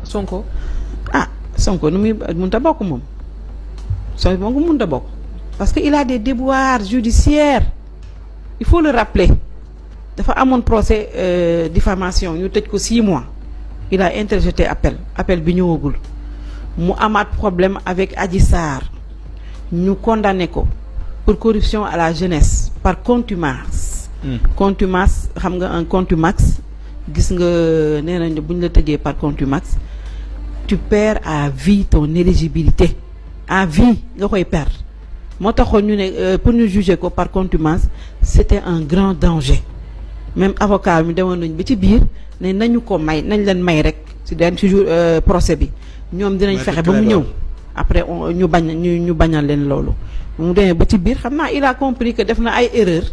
Sonko. ah Sonko nu muy mënut a bokk moom Sonko moom mënut a bokk parce que il a des déboires judiciaires il faut le rappeler dafa amoon procès diffamation ñu tëj ko 6 mois il a interjeté appel bi ñëwagul mu amaat problème avec Adji Sarr ñu condamné ko pour corruption à la jeunesse par contumace. Contumace xam nga un contumax gis nga nee nañ bu ñu la tëjee par contumace tu perds à vie ton éligibilité à vie nga koy perdre moo taxoon ñu ne pour ñu juger ko par contumace c'était un grand danger même avocat mi demoon nañ ba ci biir ne nañu ko may nañ leen may rek ci jour procès bi ñoom dinañ fexe ba mu ñëw après ñu bañal leen loolu mu demee ba ci biir xam naa il a compris que def na ay erreur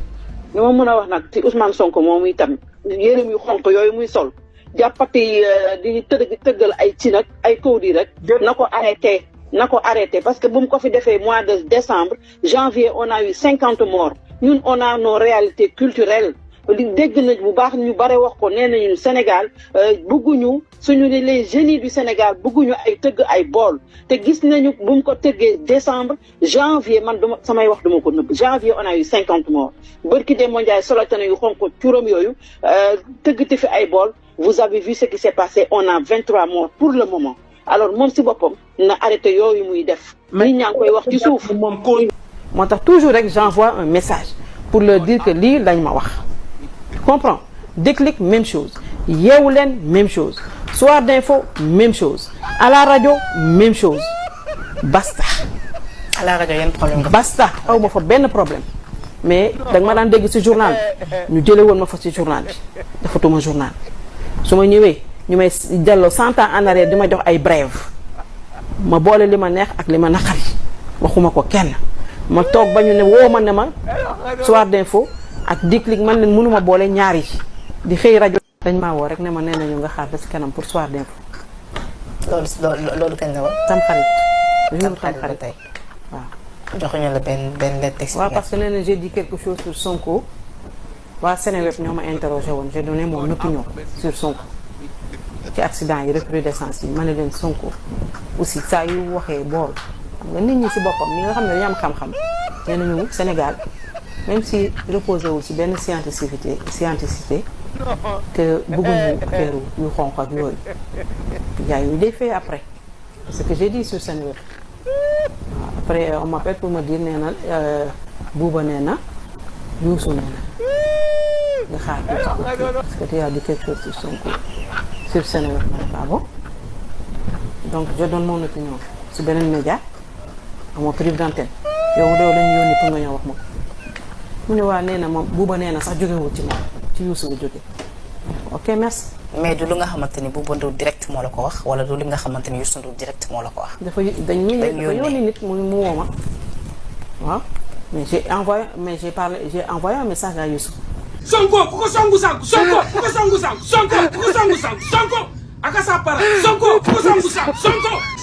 li ma mën a wax nag ci Ousmane Sonko moom itam yéreem yu xonq yooyu muy sol jàppati di tëggal ay ci nag ay kawdi rek na ko arrêté parce que bu mu ko fi defee mois de décembre janvier on a eu 50 morts ñun on a nos réalités culturelles li dégg nañ bu baax ñu bare wax ko nee nañu Sénégal bëgguñu suñu les génies du Sénégal bëgguñu ay tëgg ay bool te gis nañu bu mu ko tëggee décembre janvier man duma samay wax duma ko nëbb janvier on a eu 50 morts bërki de mondial solotane yu xonk curóom yooyu tëggati fi ay bool vous avez vu ce qui s'est passé on a 23 morts pour le moment alors moom si boppam na arrêté yooyu muy def nit ñaa ngi koy wax ci suuf moo tax toujours rek j'envoie un message pour leur dire que lii lañ ma wax comprends Déclic même chose Yeewu Leen même chose Soir d'info même chose à la radio même chose basta. à la rajo yan problème nga. basta aw ma fa benn problème mais da nga ma daan dégg ci journal bi ñu jëlee woon ma fa ci journal bi dafatuma journal su ma ñëwee ñu may delloo 100 ans en arrière di ma jox ay brève ma boole li ma neex ak li ma naqari waxuma ko kenn ma toog ba ñu ne woo ma ne ma Soir d'info ak Déclic man leen mënuma boole ñaar yi di xëy rajo dañ maa woo rek ne ma nee nañu nga xaar ba ci kanam pour Soir d'info. loolu kañ la woon. tam xarit jour tam xarit tey waaw. joxuñu la benn lettre d'explication. waaw parce que nee na j'ai dit quelque chose sur Sonko waa Seneweb ñoo ma interrogé woon j'ai donné mon opinion sur Sonko ci accident yi recrudescence yi ma ne leen Sonko aussi saa yu waxee bool xam nga nit ñi ci boppam ñi nga xam ne dañu am xam-xam nee nañu Sénégal même si reposé wul ci benn scientificité que bëgguñu affaire yu xonq ak yooyu y a eu des faits après c'est ce que j'ai dit sur Seneweb waaw après on m'appelle pour me dire nee na Bouba nee na Youssou nee na nga xaar tuuti parce que tu as dit quelque chose sur Sonko sur Seneweb ma ne pas bon donc je donne mon opinion ci beneen média amoo prive d'antenne yow mu deew lañu yónni pour nga ñëw wax ma mu ne waa nee na moom Bouba nee na sax jógewul ci moom ci Youssou la jóge ok merci. mais du lu nga xamante ni Bouba Ndour direct moo la ko wax wala du li nga xamante ni Youssou Ndour direct moo la ko wax. dafa yónni nit mu woo ma waaw mais j'ai envoyé un message à Youssou. Sonko ku ko songu sànku Sonko ku ko songu sànku Sonko ku ko songu sànku Sonko aka sa para Sonko ku ko songu sànku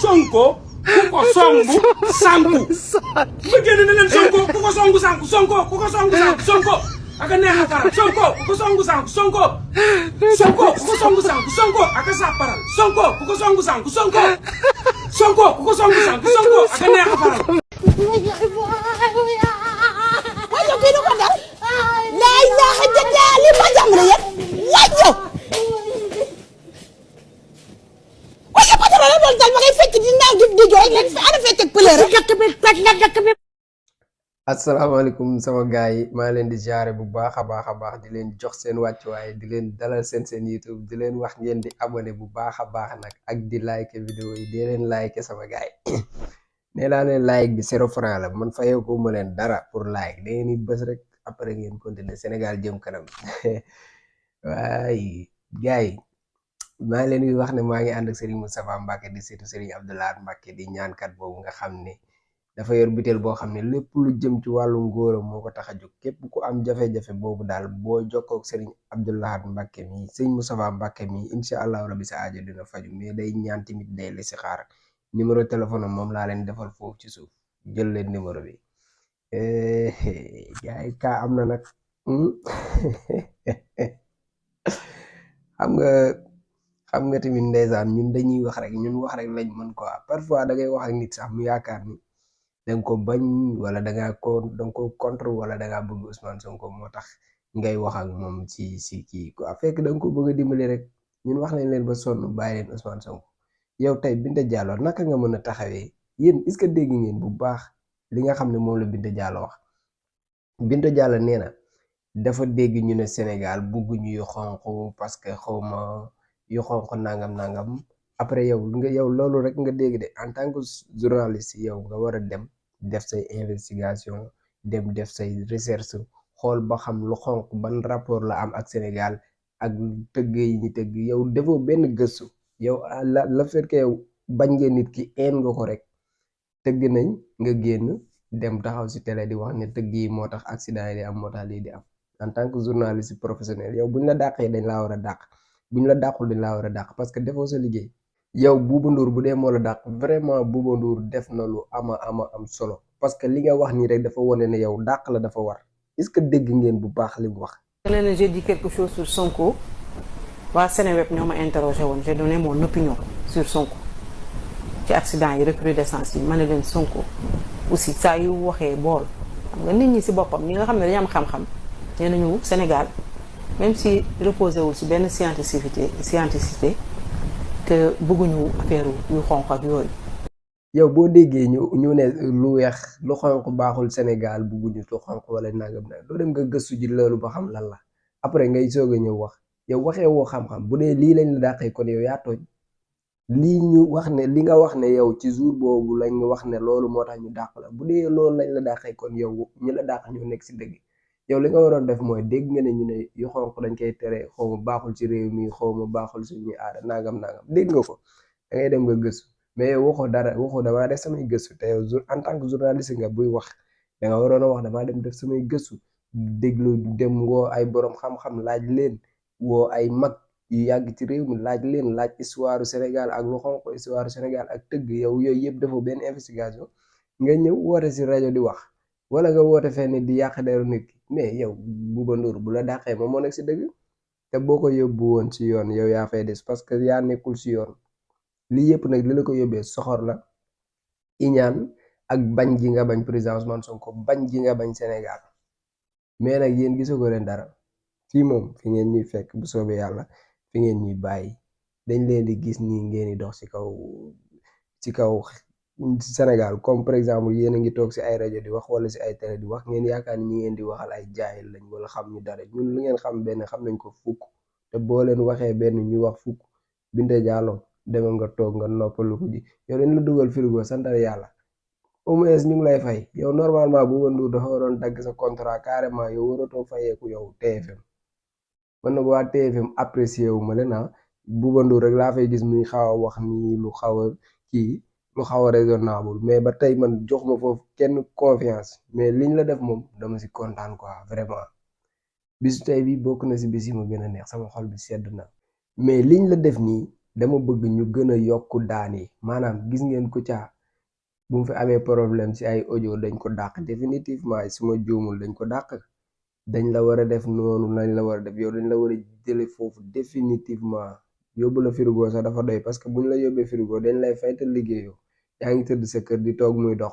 Sonko ku ko songu sànku ba génn na leen Sonko ku ko songu sànku Sonko ku ko songu sànku Sonko aka neex a faral Sonko ku ko songu sànku Sonko ku ko songu sànku Sonko aka sa paral Sonko ku ko songu sànku Sonko ku ko songu sànku Sonko aka neex a faral wajo kii du ko dal laa ilaaha illallaah li ma jam la yéen wajo wajo ko dara doon dal ma ngay fekk di naaw di jooy rek ana fekk ak pëleur dëkk bi toj na dëkk bi. asalaamaaleykum sama gars yi maa leen di jaare bu baax a baax di leen jox seen wàccuwaay di leen dalal seen YouTube di leen wax ngeen di abonné bu baax a baax nag ak di like vidéo yi di leen like sama gars yi nee naa leen like bi 0 franc la man fayoo ko ma leen dara pour like da ngeen di bës rek après ngeen continuer Sénégal jëm kanam waaye gars yi maa leen di wax ne maa ngi ànd ak Serigne Moustapha Mbacké di seetu Serigne Abdou Lahad Mbacké di ñaankat boobu nga xam ne dafa yor butéel boo xam ne lépp lu jëm ci wàllu ngóora moo ko tax a jóg képp ku am jafe-jafe boobu daal boo jokkoo ak Serigne Abdou Lahad Mbacké mi Serigne Moustapha Mbacké mi incha allahu rabi sa aajo dina faju mais day ñaan tamit day la si xaar numéro téléphone am moom laa leen defal foofu ci suuf jël leen numéro bi gars yi kaa am na nag xam nga tamit ndeysaan ñun dañuy wax rek ñun wax rek lañ mën quoi parfois da ngay wax ak nit sax mu yaakaar ni danga ko bañ wala danga ko contre wala dangaa bëgg Ousmane Sonko moo tax ngay wax ak moom si kii quoi fekk danga ko bëgg a dimbali rek ñun wax nañ leen ba sonn bàyyi leen Ousmane Sonko yow tey Binta Diallo naka nga mën a taxawee yéen est-ce que dégg ngeen bu baax li nga xam ne moom la Binta Diallo wax Binta Diallo nee na dafa dégg ñu ne Sénégal bugguñu yu xonq parce que xawma yu xonq nangam après yow loolu rek nga dégg de en tant que journaliste yow nga war a dem def say investigation dem def say recherche xool ba xam lu xonq ban rapport la am ak Sénégal ak tëgg yi ñu tëgg yow defoo benn gëstu yow la fekk yow bañ ngeen nit ki een nga ko rek tëgg nañ nga génn dem taxaw si télé di wax ne tëgg yi moo tax accident yi di am moo tax lii di am en tant que journaliste professionnel yow buñ la dàqee dañ laa war a dàq buñ la dàqul dañ laa war a dàq parce que defoo sa liggéey yow Bouba Ndour bu dee moo la dàq vraiment Bouba Ndour def na lu ama am solo parce que li nga wax nii rek dafa wane ne yow dàq la dafa war est-ce que dégg ngeen bu baax li mu wax. leen j'ai dit quelque chose sur Sonko waa Seneweb ñoo ma interrogé woon j'ai donné mon opinion sur Sonko ci accident yi recrudescence yi ma ne leen Sonko aussi saa yu waxee bool xam nga nit ñi si boppam ñi nga xam ne dañu am xam-xam nee nañu Sénégal même si reposé wul si benn scientificité te bëgguñu affaire yu xonq ak yooyu. yow boo déggee ñu ne lu weex lu xonq baaxul Sénégal bëgguñu lu xonq wala nangam nag doo dem nga gëstu ji loolu ba xam lan la après ngay soog a ñëw wax yow waxee woo xam-xam bu dee lii lañ la dàqee kon yow yaa tooñ lii ñu wax ne li nga wax ne yow ci jour boobu lañ wax ne loolu moo tax ñu dàq la bu dee loolu lañ la dàqee kon yow ñu la dàq ñoo nekk si dëgg yow li nga waroon def mooy dégg nga ne ñu ne yu xonq dañ koy tere xaw ma baaxul ci réew mi xaw ma baaxul suñuy aada nangam dégg nga ko da ngay dem nga gëstu mais yow waxoo dara waxoo damaa def samay gëstu te yow en tant que journaliste nga buy wax da nga waroon a wax damaa dem def samay gëstu déglu dem woo ay borom xam-xam laaj leen woo ay mag yu yàgg ci réew mi laaj leen laaj histoire Sénégal ak lu xonq histoire Sénégal ak tëgg yow yooyu yëpp defoo benn investigation nga ñëw woote si rajo di wax wala nga woote fenn di yàq deru nit ki mais yow Bouba Ndour bu la dàqee moom moo nekk si dëgg te boo ko yóbbu woon si yoon yow yaa fay des parce que yaa nekkul si yoon lii yëpp nag li la ko yóbbee soxor la iñaan ak bañ gi nga bañ président Ousmane Sonko bañ gi nga bañ Sénégal mais nag yéen gisagoo leen dara fii moom fi ngeen ñuy fekk bu soobee yàlla fi ngeen ñuy bàyyi dañ leen di gis nii ngeen di dox ci kaw Sénégal comme par exemple yéen a ngi toog si ay rajo di wax wala si ay télé di wax ngeen yaakaar ni ñi ngeen di waxal ay jaayil lañ wala xam ñu dara ñun lu ngeen xam benn xam nañ ko fukk te boo leen waxee benn ñu wax fukk Binta Diallo demal nga toog nga noppalu ko ji yow dañ la dugal frigo santal yàlla au moins ñu ngi lay fay yow normalement Bouba Ndour dafa waroon dagg sa contrat carrément yow waratoo fayeeku yow TFM man nag waa TFM apprécié wu ma leen Bouba Ndour rek laa fay gis muy xaw a wax nii lu xaw a kii lu xaw a raisonnable mais ba tey man jox ma foofu kenn confiance mais liñ la def moom dama si kontaan quoi vraiment bisu tey bi bokk na si bis yi ma gën a neex sama xol bi sedd na mais liñ la def nii dama bëgg ñu gën a yokku daan yi maanaam gis ngeen Kouthia bu mu fi amee problème si ay audio dañ ko dàq définitivement su ma juumul dañ ko dàq dañ la war a def noonu lañ la war a def yow dañ la war a jële foofu définitivement yóbbu la frigo sax dafa doy parce que buñ la yóbbee frigo dañ lay faytal liggéeyoo yaa ngi tëdd sa kër di toog muy dox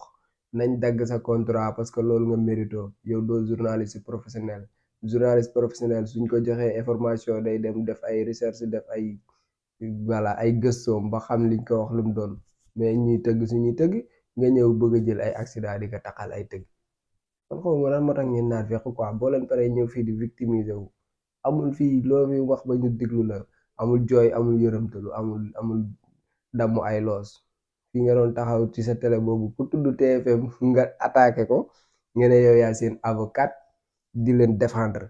nañ dagg sa contrat parce que loolu nga mérito yow doo journaliste professionnel suñ ko joxee information day dem def ay recherche def ay voilà ay gëstoom ba xam liñ ko wax lu mu doon mais ñuy tëgg suñuy tëgg nga ñëw bëgg a jël ay accident di ko taxal ay tëgg kon xaw ma lan moo tax ngeen naan fekk quoi boo leen paree ñëw fii di victimiser wu amul fii loo fi wax ba ñu diglu la amul jooy amul yërëmtalu amul damm ay loos fii nga doon taxaw ci sa télé boobu ku tudd TFM nga attaqué ko nga ne yow yaa seen avocat di leen défendre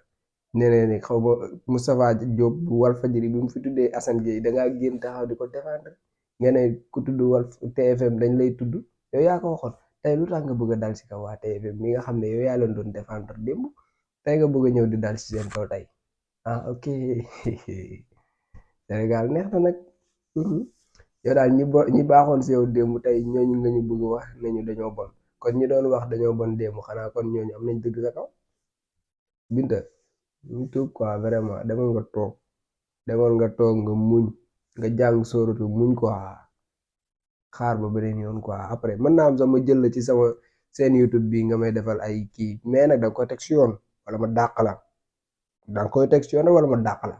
nee ni xaw ma Moustapha Diop bu Walfadjri bi mu fi tuddee Assane Gueye dangaa génn taxaw di ko défendre nga ne ku tudd TFM dañ lay tudd yow yaa ko waxoon tey lu tax nga bëgg a dal ci kaw waa TFM mi nga xam ne yow yaa leen doon défendre démb tey nga bëgg a ñëw di dal ci seen kaw tey ok Sénégal neex na nag yow daal ñi baaxoon si yow démb tey ñooñu nga ñu bëgg wax ne ñu dañoo bon kon ñi doon wax dañoo bon démb xanaa kon ñooñu am nañ dëgg sa kaw Binta ñu tuub quoi vraiment demal nga toog nga muñ nga jàng sóoratu muñ quoi xaar ba beneen yoon quoi après mën naa am sax ma jël la ci sama seen YouTube bi nga may defal ay kii mais nag da nga koy teg si yoon wala ma dàq la da nga koy teg si yoon wala ma dàq la.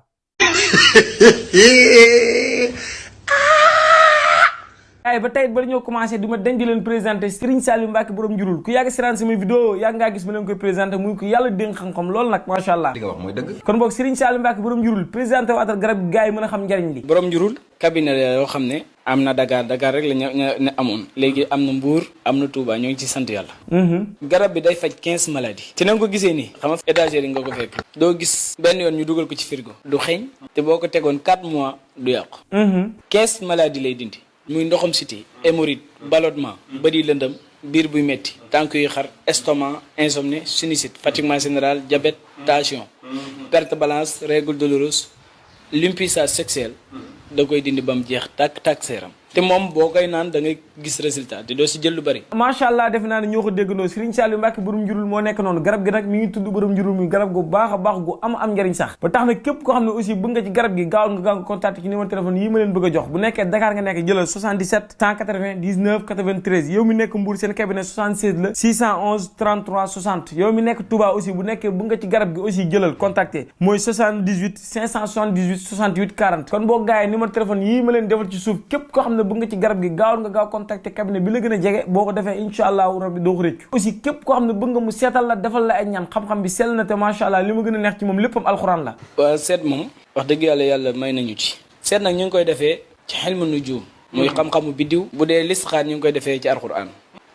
ay ba tey ba ñoo commencé duma dañ di leen présenter Serigne Saliou Mbacké borom njurul ku yàgg siraan sama vidéo yàgg ngaa gis ma leen koy présenter muy ko yàlla dénk xam-xam loolu nag macha allah li nga wax mooy dëgg kon boog Serigne Saliou Mbacké borom njurul présenté waatal garab gi gars yi mën a xam njariñ li borom njurul cabinet la yoo xam ne am na Dakar rek la ñu amoon léegi am na Mbour am na Touba ñoo ngi ci sant yàlla garab bi day faj 15 maladies te na nga ko gisee nii xam nga étagère yi nga ko fekk doo gis benn yoon ñu dugal ko ci frigo du xeeñ te boo ko tegoon 4 mois du yàqu 15 maladies lay dindi muy ndoxam siti hémorroïde ballonnement bëri lëndëm biir buy metti tànk yu xar estomac insomnie sinusite fatiguement général diabète tension perte balance règle douloureuse l'impuissance sexuelle da koy dindi ba mu jeex tàkk seeram te moom boo koy naan da ngay gis résultat te doo si jël lu bari macha allah def naa ne ñoo ko déggandoo Serigne Saliou Mbacké borom njurul moo nekk noonu garab gi nag mi ngi tudd borom njurul muy garab gu baax a baax gu am njariñ sax ba tax na képp koo xam ne aussi bëgg nga ci garab gi gaaw nga contacté ci numéro téléphone yi ma leen bëgg a jox bu nekkee Dakar nga nekk jëlal 77 180 19 93 yow mi nekk Mbour seen cabinet 76 la 611 33 60 yow mi nekk Touba aussi bu nekkee bëgg nga ci garab gi aussi jëlal contacté mooy 78 578 68 40 kon boo gaayee numéro téléphone yi ma leen defal ci suuf képp koo xam ne bëgg nga ci garab gi gaawal nga gaaw contacter cabinet bi la gën a jege boo ko defee incha allahu rabbi doo ko rëcc aussi képp koo xam ne bëgg nga mu seetal la defal la ay ñaan xam-xam bi sell na te macha allah li ma gën a neex ci moom léppam alxuraan la waaw seet moom wax dëgg yàlla may nañu ci seet nag ñu ngi koy defee ci xelmu nujuum muy xam-xamu biddiw bu dee listixaar ñu ngi koy defee ci alxuraan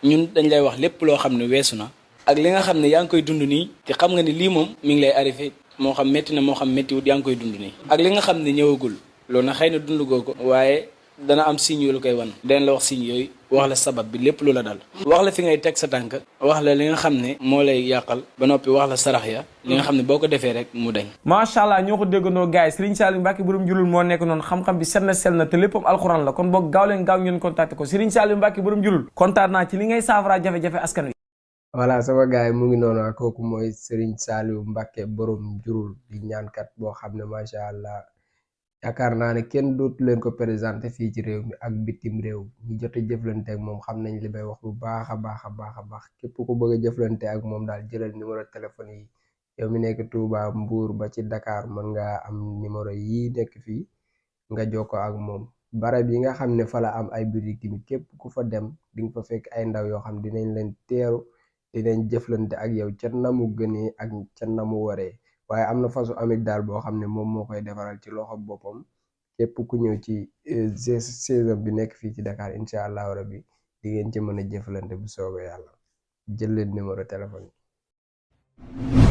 ñun dañ lay wax lépp loo xam ne weesu na ak li nga xam ne yaa ngi koy dund nii te xam nga ne lii moom mi ngi lay arrivé moo xam métti na moo xam méttiwut yaa ngi koy dund nii ak li nga xam ne ñëwagul loolu nag xëy na dund goo ko waaye dana am signe yu la koy wan den la wax signe yooyu wax la sabab bi lépp lu la dal wax la fi ngay teg sa tànk wax la li nga xam ne moo lay yàqal ba noppi wax la sarax ya li nga xam ne boo ko defee rek mu dañ macha allah ñoo ko déggandoo gars yi Serigne Saliou Mbacké borom njurul moo nekk noonu xam-xam bi sell na te léppam alxuraan la kon boog gaaw leen gaaw ngeen contacté ko Serigne Saliou Mbacké borom njurul kontaan naa ci li ngay saafara jafe-jafe askan wi voilà sama gars yi mu ngi noonu ak kooku mooy Serigne Saliou Mbacké borom njurul di ñaankat boo xam ne macha allah yaakaar naa ne kenn dootu leen ko présenté fii ci réew mi ak bitim réew ñu jot a jëflante ak moom xam nañ li may wax bu baax a baax képp ko bëgg a jëflante ak moom daal jëlal numéro téléphone yi yow mi nekk Touba Mbour ba ci Dakar mën nga am numéro yi nekk fii nga jokkoo ak moom barab yi nga xam ne fa la am ay boutique tamit képp ku fa dem di nga fa fekk ay ndaw yoo xam dinañ leen teeru dinañ jëflante ak yow ca na mu gënee ak ca na mu waree waaye am na façon amit daal boo xam ne moom moo koy defaral ci loxo boppam képp ku ñëw ci saison bi nekk fii ci Dakar incha allahu rabbi di ngeen ci mën a jëflante bu soobee yàlla jël leen numéro téléphone yi